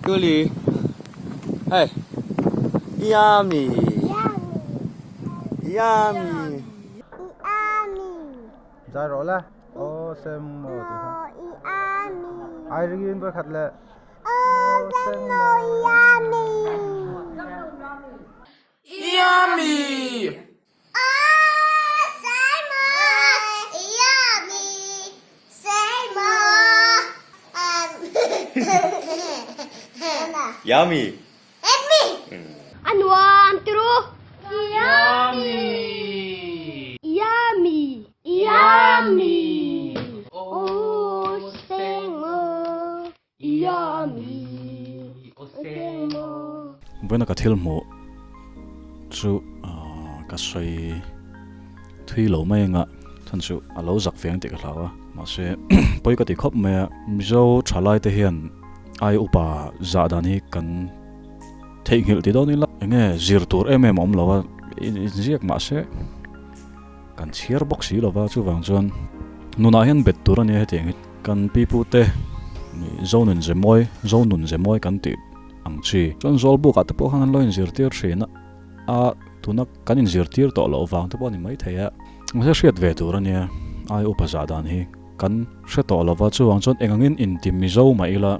Kuli. Hey. Yummy. Yummy. Yummy. Zai rawh le. Aw sem maw tih kha. Ai ringin vawi khat leh. Aw sem maw yummy. Yummy. Aw sem maw yummy. Sem maw. Yummy. Yummy. A nuam turu. Yummy. Yummy. Yummy. Aw sem maw yummy. Sem maw. Vawiina ka thil hmuh chu ka sawi thui lo mai anga chhan chu a lo zak ve ang tih ka hlau a mahse pawi ka ti khawp mai a Mizo thalai te hian ai upa zah dan hi kan theihnghilh ti dawn ila enge zir tur em em a awm lo a inziak mahse kan chhiar bawk si lo va chuvang chuan nunah hian bet tur a nia hetiang hi kan pi pu te Zonun ze mawi Zonun ze mawi kan tih ang chi chuan zawlbuk ah te pawh khan an lo inzirtir thin a a tuna kan inzirtir tawh loh vang te pawh a ni maithei a mahse hriat ve tur a nia ai upa zah dan hi kan hre tawh lo va chuvang chuan eng angin inti mizo mah ila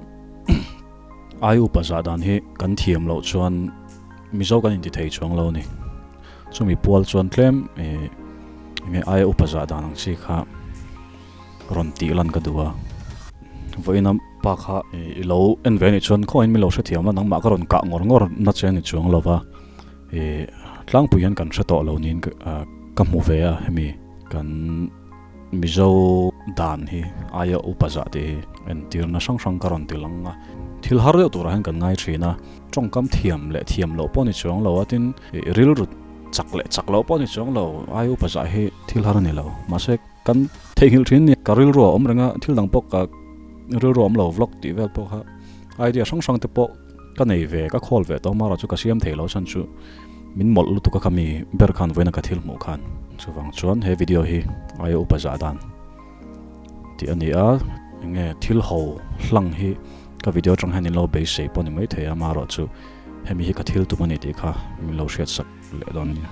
ai upa zah dan hi kan thiam loh chuan mizo kan inti thei chuang lo a ni chumi pual chuan tlem ih enge ai upa zah dan ang chi kha rawn tih lan ka duh a vawiin a pa kha i lo en ve anih chuan khawihin min lo hrethiam a nangmah ka rawn kah ngawr ngawr na che ani chuang lo va ih tlangpui hian kan hre tawh lo niin ka hmu ve a hemi kan Mizo dan hi aia upa zah tih hi entirna hrang hrang ka rawn ti lang a thil har deuh turah hian kan ngai thin a tawngkam thiam leh thiam loh pawh ni chuang lo a tin ih rilru chak leh chak loh pawh ni chuang lo aia upa zah hi thil har a ni lo mahse Kan theihnghilh thin ni. Ka rilru a awm reng a, thil dang pawh ka rilru a awm lo vlog tih vel pawh kha idea hrang hrang te pawh ka nei ve, ka call ve tawh amaherawh chu ka siam thei lo chhan chu min mawlh lutuk a kha mi ber khan vawiin a ka thil hmuh khan. Chuvang chuan he video hi aia upa zah dan tih a ni a, eng nge thil ho hlang hi ka video atang hian in lo beisei pawh ni maithei a amaherawh chu hemi hi ka thil tum a ni tih kha min lo hriat sak. Leh dawn nia.